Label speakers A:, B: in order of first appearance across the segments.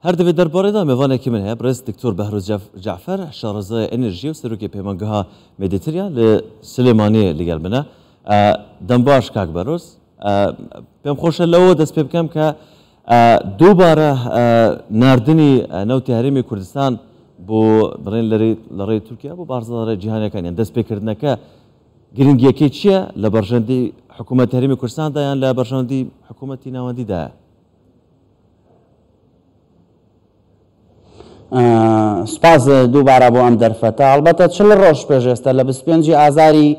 A: هەر دەبێت دەربارەدا مێوانێکی من هەیە بەڕێز دکتۆر بەهرۆز جەعفەر شارەزای ئەنرژی و سەرۆکی پەیمانگەها مێدیتریا لە سلێمانی لەگەڵ منە. دەمباش کاک بەهرۆز، پێم خۆشە لەوە دەست پێ بکەم کە دووبارە ناردنی نەوتی هەرێمی کوردستان بۆ بڵێن لە ڕێی تورکیا بۆ بازاڕە جیهانیەکان یان دەست پێکردنەکە گرنگیەکەی چییە لە بەرژەندی حکوومەت هەرێمی کوردستاندا یان لە بەرژەوەندی حکوومەتی ناوەندیدایە؟
B: سوپاس دووبارە بۆ ئەم دەرفەتە. هەڵبەتە 40 ڕۆژ پێش ئێستا لە 25 ئازاری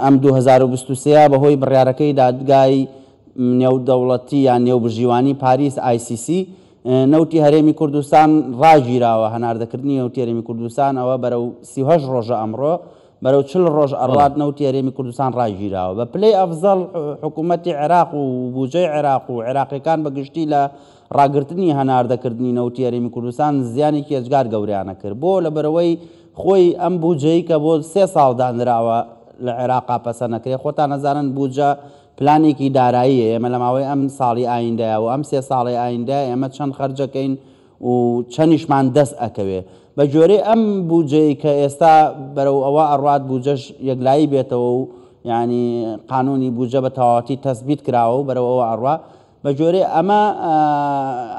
B: ئەم 2023 بەهۆی بڕیارەکەی دادگای نێودەوڵەتی یان نێوبژیوانی پاریس ICC نەوتی هەرێمی کوردستان ڕاگیراوە. هەناردەکردنی نەوتی هەرێمی کوردستان ئەوە بەرەو 38 ڕۆژە ئەمڕۆ بەرەو 40 ڕۆژ ئەڕوات نەوتی هەرێمی کوردستان ڕاگیراوە. بە پلەی ئەفزەڵ حکوومەتی عێراق و بودجەی عێراق و عێراقیەکان بە گشتی لە ڕاگرتنی هەناردەکردنی نەوتی هەرێمی کوردستان زیانێکی ئێجگار گەورەیانە کرد. بۆ لەبەرەوەی خۆی ئەم بودجەی کە بۆ 3 ساڵ دانراوە لە عێراقا پەسەنەکرێ، خۆتان نەزانن بودجە پلانێکی داراییە. ئێمە لە ماوەی ئەم ساڵی ئایندەیە و ئەم 3 ساڵی ئایندە ئێمە چەند خەرجەکەین و چەندیشمان دەست ئەکەوێ. بە گوێرەی ئەم بودجەی کە ئێستا بەرەو ئەوە ئەڕوات بودجەش یەکلایی بێتەوە و یعنی قانونی بودجە بە تەواوەتی تەسبیت کراوە و بەرەو ئەوە ئەڕوا. بە گوێرەی ئەمە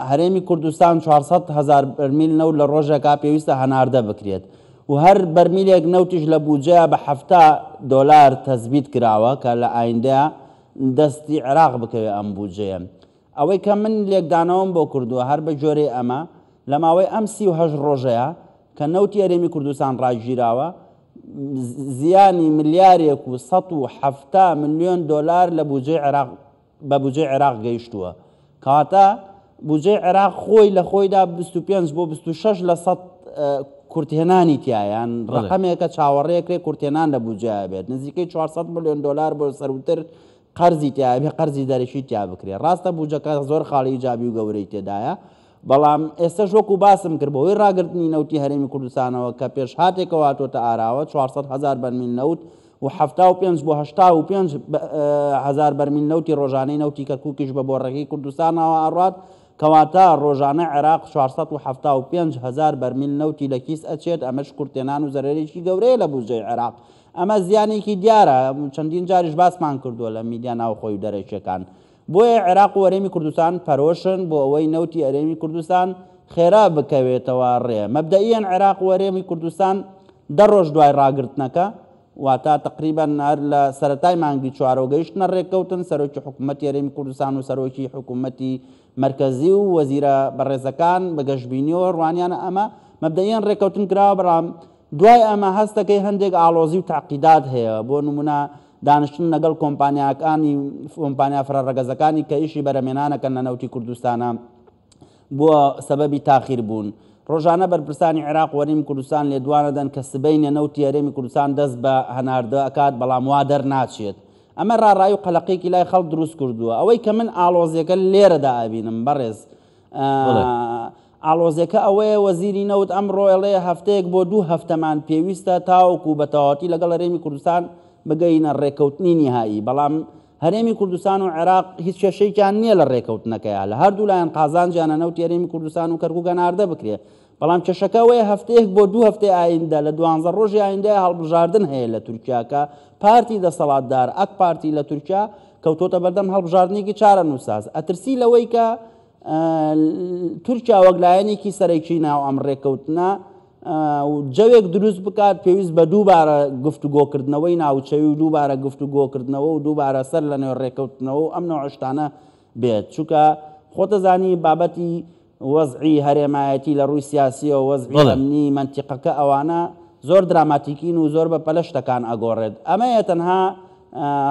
B: هەرێمی کوردستان 400 هەزار بەرمیل نەوت لە ڕۆژێکا پێویستە هەناردە بکرێت و هەر بەرمیلێک نەوتیش لە بودجەیە بە 70 دۆلار تەسبیت کراوە کە لە ئایندەیە دەستی عێراق بکەوێت ئەم بودجەیە. ئەوەی کە من لێکدانەوەم بۆ کردووە هەر بە گوێرەی ئەمە لە ماوەی ئەم 38 ڕۆژەیە کە نەوتی هەرێمی کوردستان ڕاگیراوە زیانی ملیارێک و 170 ملیۆن دۆلار لە بودجەی عێراق بە بودجەی عێراق گەیشتووە. کەواتە بودجەی عێراق خۆی لە خۆیدا 25 بۆ 26 لە 100 کورتهێنانی تایە، یان ڕقەمێکە چاوەڕێکرێ کورتهێنان لە بودجەیە بێت. نزیکەی 400 ملیۆن دۆلار بۆ سەروتر قەرزی تیا بێ، قەرزی دەرەکی تیا بکرێ. ڕاستە بودجەکە زۆر خاڵی ئیجابی و گەورەی تێدایە، بەڵام ئێستاش وەکو باسم کرد بەهۆی ڕاگرتنی نەوتی هەرێمی کوردستانەوە کە پێشهاتێکەوە هاتۆتە ئاراوە 400 هەزار بەرمیل نەوت و 75 بۆ 85 هەزار بەرمیل نەوتی ڕۆژانەی نەوتی کەرکووکیش بە بۆڕەکەی کوردستانەوە ئەڕات، کەواتە ڕۆژانە عێراق 475 هەزار بەرمیل نەوتی لە کیس ئەچێت. ئەمەش کورتێنان و زەرەرێکی گەورەیە لە بودجەی عێراق. ئەمە زیانێکی دیارە، چەندین جاریش باسمان کردووە لە میدیا ناوخۆی و دەرەکیەکان. بۆیە عێراق و هەرێمی کوردستان پەرۆشن بۆ ئەوەی نەوتی هەرێمی کوردستان خێرا بکەوێتەوە ڕێ. مەبدەئیەن عێراق و هەرێمی کوردستان 10 ڕۆژ دوای ڕاگرتنەکە، واتە تقریبا هەر لە سەرەتای مانگی چوارەوە گەیشتنە ڕێککەوتن، سەرۆکی حکوومەتی هەرێمی کوردستان و سەرۆکی حکوومەتی مەرکەزی و وەزیرە بەڕێزەکان بە گەشبینیەوە ڕوانیانە ئەمە. مەبدەئیەن ڕێککەوتن کراوە، بەڵام دوای ئەمە هەستەکەی هەندێک ئاڵۆزی و تاقیدات هەیە. بۆ نمونە دانیشتن لەگەڵ کۆمپانیاکانی کۆمپانیا فرەڕەگەزەکانی کە ئیشی بەرەمێنانەکەن لە نەوتی کوردستانە بووە سەبەبی تاخیر بوون. ڕۆژانە بەرپرسانی عێراق و هەرێمی کوردستان لێدوانەدەن کە سبەینێ نەوتی هەرێمی کوردستان دەست بە هەناردە ئەکات، بەڵام وا دەرناچێت. ئەمە ڕاڕایی و قەلەقێکی لای خەڵک دروست کردووە. ئەوەی کە من ئاڵۆزیەکە لێرەدا ئەبینم بەڕێز، ئاڵۆزیەکە ئەوەیە وەزیری نەوت ئەمڕۆ ئەڵێ هەفتەیەک بۆ 2 هەفتەمان پێویستە تاوەکو بە تەواوەتی لەگەڵ هەرێمی کوردستان بگەینە ڕێککەوتنی نیهایی. بەڵام هەرێمی کوردستان و عێراق هیچ کێشەیەکیان نییە لە ڕێککەوتنەکەیە، لە هەردوو لایەن قازانجیانە نەوتی هەرێمی کوردستان و کەرکووک هەناردە بکرێ. بەڵام کێشەکە ئەوەیە هەفتەیەک بۆ 2 هەفتەی ئایندە لە 12 ڕۆژی ئایندەیە هەڵبژاردن هەیە لە تورکیا کە پارتی دەسەڵاتدار ئەک پارتی لە تورکیا کەوتۆتە بەردەم هەڵبژاردنێکی چارەنووساز. ئەترسی لەوەی کە تورکیا وەک لایەنێکی سەرەکی ناو ئەم ڕێککەوتنە و جەوێک دروست بکات پێویست بە دووبارە گفتوگۆکردنەوەی ناوچەوی و دووبارە گفتوگۆکردنەوە و دووبارە سەر لە نوێ ڕێککەوتنەوە و ئەم نەوع شتانە بێت. چونکە خۆتەزانی بابەتی وەزعی هەرێمایەتی لە ڕووی سیاسیەوە، وەزعی ئەمنی مەنتیقەکە، ئەوانە زۆر دراماتیکین و زۆر بە پەلە شتەکان ئەگۆڕێت. ئەمەیە تەنها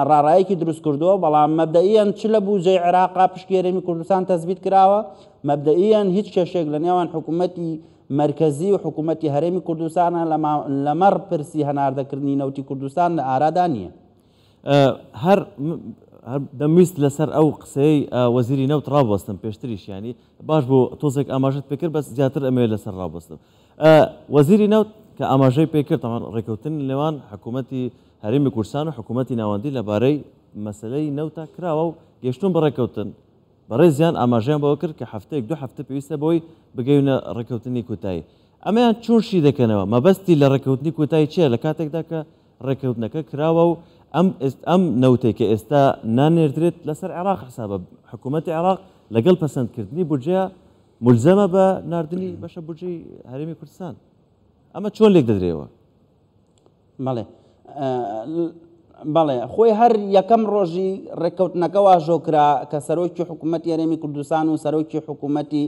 B: ڕاڕایەکی دروست کردووە، بەڵام مەبدەئیەن چ لە بودجەی عێراقا پشکی هەرێمی کوردستان تەسبیت کراوە، مەبدەئیەن هیچ کێشێک لە نێوان حکوومەتی مەرکەزی و حکوومەتی هەرێمی کوردستانە لەمەڕ پرسی هەناردەکردنی نەوتی کوردستان لە ئارادا نییە.
A: هەر دەمویست لەسەر ئەو قسەی وەزیری نەوت ڕابوەستم پێشتریش، ینی باش بوو تۆزێک ئاماژەت پێکرد، بەس زیاتر ئەمەوێت لەسەر ڕابوەستم. وەزیری نەوت کە ئاماژەی پێکرد تەمان ڕێککەوتن لەنێوان حکوومەتی هەرێمی کوردستان و حکوومەتی ناوەندی لەبارەی مەسەلەی نەوتە کراوە و گەیشتوون بە ڕێککەوتن. بەڕێزیان ئاماژەیان بەوە کرد کە هەفتەیەک دوو هەفتە پێویستە بۆی بگەینە ڕێککەوتنی کۆتایی. ئەمەیان چۆن شی دەکەنەوە؟ مەبەستی لە ڕێککەوتنی کۆتایی چییە لە کاتێکدا کە ڕێککەوتنەکە کراوە و ئەم ئەم نەوتەی کە ئێستا نانێردرێت لەسەر عێراق حسابە، حکوومەتی عێراق لەگەڵ پەسەندکردنی بودجەیە مولزەمە بە ناردنی بەشە بودجەی هەرێمی کوردستان. ئەمە چۆن لێک دەدرێەوە؟
B: بەڵێ بەڵێ خۆی هەر یەکەم ڕۆژی ڕێککەوتنەکە واژۆ کرا کە سەرۆکی حکوومەتی هەرێمی کوردستان و سەرۆکی حکوومەتی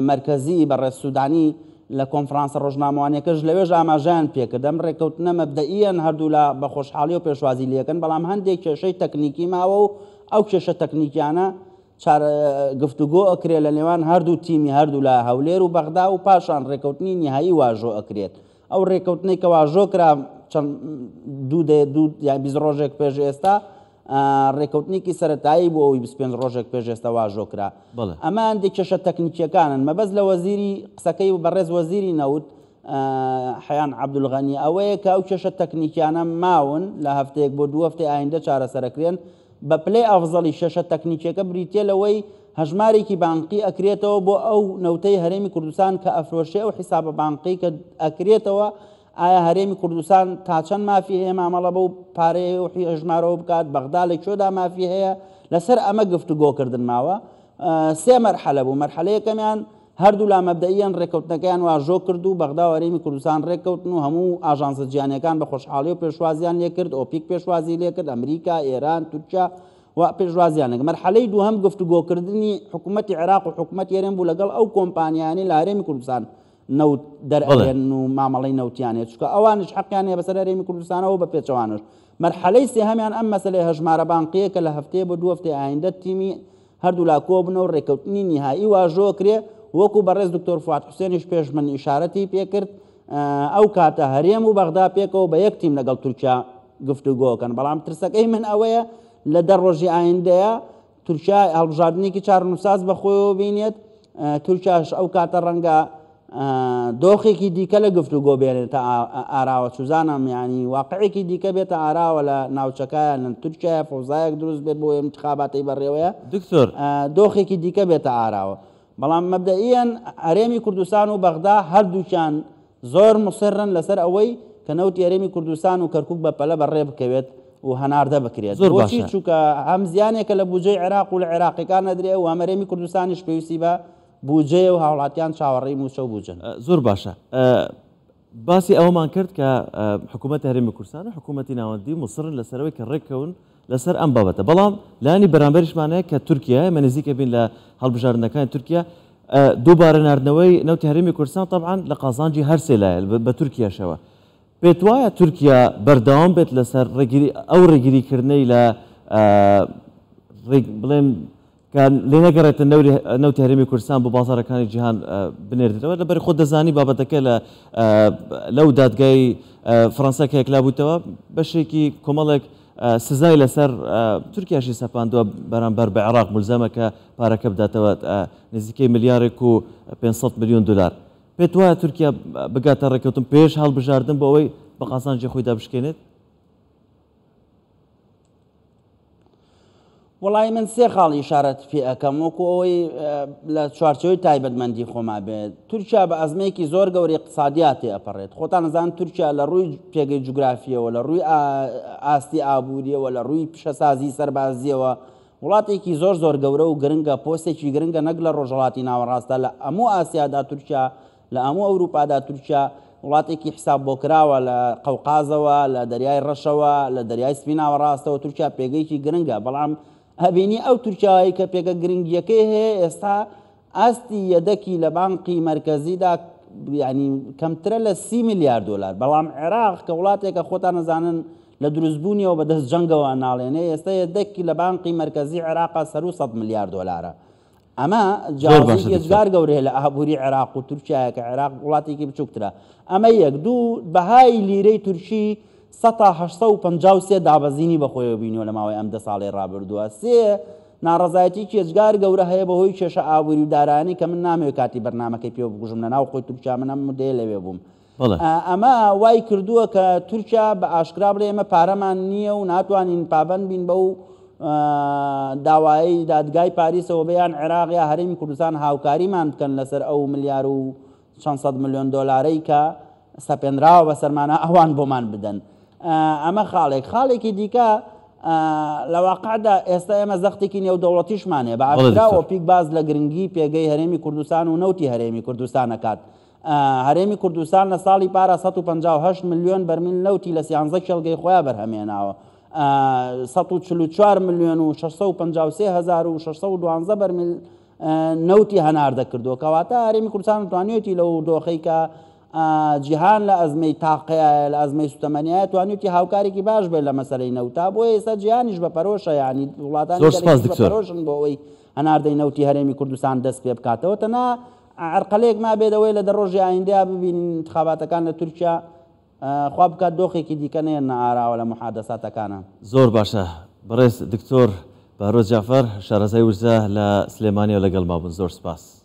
B: مەرکەزی بەڕێز سوودانی لە کۆنفرانسە ڕۆژنامەوانیەکەش لەوێش ئاماژەیان پێکرد ئەم ڕێککەوتنە مەبدەئیەن هەردوولا بە خۆشحاڵی و پێشوازی لێکەن بەڵام هەندێک کێشەی تەکنیکی ماوە و ئەو کێشە تەکنیکیانە چارە گفتوگۆ ئەکرێت لە نێوان هەردوو تیمی هەردوولا هەولێر و بەغدا و پاشان ڕێککەوتنی نیهایی واژۆ ئەکرێت ئەو ڕێککەوتنەی کە واژۆ کرا چەند دوو دەیە دوو یان 20 ڕۆژێک پێش ئێستا ڕێککەوتنێکی سەتایی بۆ ئەوی 25 ڕۆژێک پێش ئێستا واژۆ کرا ئەمە هەندێک کێشە تەکنیکیەکانن مەبەست لە وەزیری قسەکەی و بەڕێز وەزیری نەوت حیان عەبدولغەنی ئەوەیە کە ئەو کێشە تەکنیکیانە ماون لە هەفتەیەک بۆ دوو هەفتەی ئایندە چارەسەرەکرێن بە پلەی ئەفزەڵی کێشە تەکنیکیەکە بریتیە لەوەی هەژمارێکی بانقی ئەکرێتەوە بۆ ئەو نەوتەی هەرێمی کوردستان کە ئەفرۆشێ ئەو حیسابە بانقی کە ئەکرێتەوە ئایا هەرێمی کوردستان تا چەند مافی هەیە مامەڵە بەو پارەیە و هەژمارەوە بکات بەغدا لە کوێدا مافی هەیە لەسەر ئەمە گفتوگۆکردن ماوە سێ مەرحەلە بوو مەرحەلە یەکەمیان هەردوولا مەبدەئیەن رێککەوتنەکەیان واژۆ کرد و بەغدا و هەرێمی کوردستان رێککەوتن و هەموو ئاژانسە جیهانیەکان بە خۆشحاڵی و پێشوازیان لێکرد، ئۆپیک پێشوازی لێکرد، ئەمریکا، ئێران، تورکیا و پێشوازیان لێکرد. مەرحەلەی دووهەم گفتوگۆکردنی حکومەتی عێراق و حکومەتی هەرێم بوو لەگەڵ ئەو کۆمپانیایانەی لە هەرێمی کوردستان نەوت دەرئەهێنن و مامەڵەی نەوتیان هەیە، چونکە ئەوانیش حەقیان هەیە بەسەر هەرێمی کوردستانەوە و بە پێچەوانەش. مەرحەلەی سێهەمیان ئەم مەسەلەی هەژمارە بانقییە کە لە هەفتەیە بۆ دوو هەفتەی ئایندە تیمی هەردوولا کۆبنەوە رێککەوتنی نیهایی واژۆ کرێ، وەکو بەڕێز دکتۆر فواد حوسێنیش پێش من ئیشارەتی پێکرد، ئەو کاتە هەرێم و بەغدا پێکەوە بە یەک تیم لەگەڵ تورکیا گفتوگۆکەن، بەڵام ترسەکەی من ئەوەیە لە 10 ڕۆژی ئایندەیە تورکیا هەڵبژاردنێکی چارەنووسساز بە خۆیەوە بینێت، تورکیاش ئەو کاتە ڕەنگە دۆخێکی دیکە لە گفتوگۆ بێنێتە ئاراوە، چوزانم یانی واقعێکی دیکە بێتە ئاراوە لە ناوچەکە لە تورکیا فەوزایەک دروست بێت بۆ ئینتخاباتەی بەڕێوەیە
A: دکتۆر
B: دۆخێکی دیکە بێتە ئاراوە بەڵام مەبدەئیەن هەرێمی کوردستان و بەغدا هەردووکیان زۆر مصرن لەسەر ئەوەی کە نەوتی هەرێمی کوردستان و کەرکوک بە پەلە بەڕێ بکەوێت و هەناردە بکرێت
A: زۆر
B: بۆچی
A: باشە.
B: چونکە هەم زیانێکە لە بودجەی عێراق و لە عێراقیەکان نەدرێ و هەم هەرێمی کوردستانیش پێویستی بە بوجەیە و هاوڵاتیان چاوەڕێی مووچە و بوجەن.
A: زۆر باشە باسی ئەوەمان کرد کە حکوومەتی هەرێمی کوردستان و حکوومەتی ناوەندی موسڕن لەسەر ئەوەی کە ڕێککەون لەسەر ئەم بابەتە، بەڵام لایەنی بەرامبەریشمان هەیە کە تورکیایە، ئێمە نزیکە بین لە هەڵبژاردنەکانی تورکیا، دووبارە ناردنەوەی نەوتی هەرێمی کوردستان تەبعەن لە قازانجی هەر سێ لایە بە تورکیاشەوە. پێت وایە تورکیا بەردەوام بێت لەسەر ڕێگری ئەو ڕێگریکردنەی لە بڵێن کە لێ نەگەڕێتە نەوتی هەرێمی کوردستان بۆ بازاڕەکانی جیهان بنێردرێتەوە، لەبەر خۆت دەزانی بابەتەکە لە لەو دادگای فڕەنسا کە یەکلابووتەوە بەشێکی کۆمەڵێک سزای لەسەر تورکیاشی سەپاندووە بەرامبەر بە عێراق ملزەمە کە پارەکە بداتەوە نزیکەی ملیارێک و 500 میلیۆن دلار. پێت وایە تورکیا بگاتە ڕێککەوتن پێش هەڵبژاردن بۆ ئەوەی بە قازانجی خۆیدا بشکێنێت؟
B: وەڵایی من سێ خاڵ ئیشارەت پێ ئەکەم وەکو ئەوەی لە چوارچێوەی تایبەتمەندی خۆما بێت تورکیا بە ئەزمەیەکی زۆر گەورەی اقتصادیا تێ ئەپەڕێت خۆتان ئەزان تورکیا لە ڕووی پێگەی جوگرافیەوە لە ڕووی ئاستی ئابووریەوە لە ڕووی پیشەسازی سەربازیەوە وڵاتێکی زۆر زۆر گەورە و گرنگە پۆستێکی گرنگە نەک لە ڕۆژهەڵاتی ناوەڕاستە لە هەموو ئاسیادا تورکیا لە هەموو ئەوروپادا تورکیا وڵاتێکی حساب بۆکراوە لە قەوقازەوە، لە دەریای ڕەشەوە، لە دەریای سپی ناوەڕاستەوە تورکیا پێگەیەکی گرنگە، بەڵام ئەبینی ئەو تورکیایەی کە پێگە گرنگیەکەی هەیە ئێستا ئاستی یەدەکی لە بانقی مەرکەزیدا یعنی کەمترە لە سی ملیار دۆلار، بەڵام عێراق کە وڵاتێکە خۆتان ئەزانن لە دروستبوونیەوە بەدەست جەنگەوە ناڵێنێ ئێستا یەدەکی لە بانقی مەرکەزی عێراقا سەروو 100 ملیار دۆلارە. ئەمە جیاوازییەکی ئێجگار گەورەیە لە ئابووری عێراق و تورکیایە کە عێراق وڵاتێکی بچووکترە. ئەمە یەک. دوو، بەهای لیرەی تورکی 853% دابەزینی بەخۆیەوە بینیوە لە ماوەی ئەم دە ساڵەی ڕابردووە. سێ، ناڕەزایەتییەکی ئێجگار گەورە هەیە بەهۆی کێشە ئابووری و دارایانەی کە من نامەوێت کاتی بەرنامەکەی پێوە بکوژم لە ناو خۆی تورکیا من ئەم مودەیە لەوێ بووم. ئەمە وای کردووە کە تورکیا بە ئاشکرا بڵێ ئێمە پارەمان نییە و ناتوانین پابەند بین بەو داوایەی دادگای پاریسەوە بێ یان عێراق یا هەرێمی کوردستان هاوکاریمان بکەن لەسەر ئەو ملیار و چەند سەد ملیۆن دۆلارەی کە سەپێنراوە بەسەرمانە ئەوان بۆمان بدەن. ئەمە خاڵێک. خاڵێکی دیکە لە واقعدا ئێستا ئێمە زەختێکی نێودەوڵەتیشمان هەیە. بە ئاشکرا ئۆپیک باس لە گرنگی پێگەی هەرێمی کوردستان و نەوتی هەرێمی کوردستان ئەکات. هەرێمی کوردستان لە ساڵی پارا 158 ملیۆن بەرمیل نەوتی لە سیانزە کێڵگەی خۆیان بەرهەمهێناوە. 144 ملیۆن و 653 هەزار و 612 بەرمیل نەوتی هەناردە کردووە. کەواتە هەرێمی کوردستان توانیویەتی لەو دۆخەی کە جیهان لە ئەزمەی تاقەیە لە ئەزمەی سوتەمەنیایە توانیویەتی هاوکارێکی باش بێت لە مەسەلەی نەوتا. بۆیە ئێستا جیهانیش بە پەرۆشە، یعنی وڵاتانی
A: زۆر سپاس
B: دەرەکیش بە
A: دکتۆر.
B: پەرۆشن بۆ ئەوەی هەناردەی نەوتی هەرێمی کوردستان دەست پێ بکاتەوە. تەنها عەرقەلەیەک مابێت ئەوەیە لە دە ڕۆژی ئایندەیا ببینین انتخاباتەکان لە تورکیا، خوا بکات دۆخێکی دیکە نەیەنە ئاراوە لە محادەساتەکانە.
A: زۆر باشە بەڕێز دکتۆر بەهرۆز جەعفەر شارەزای وزە لە سلێمانیەوە لەگەڵما بوون، زۆر سپاس.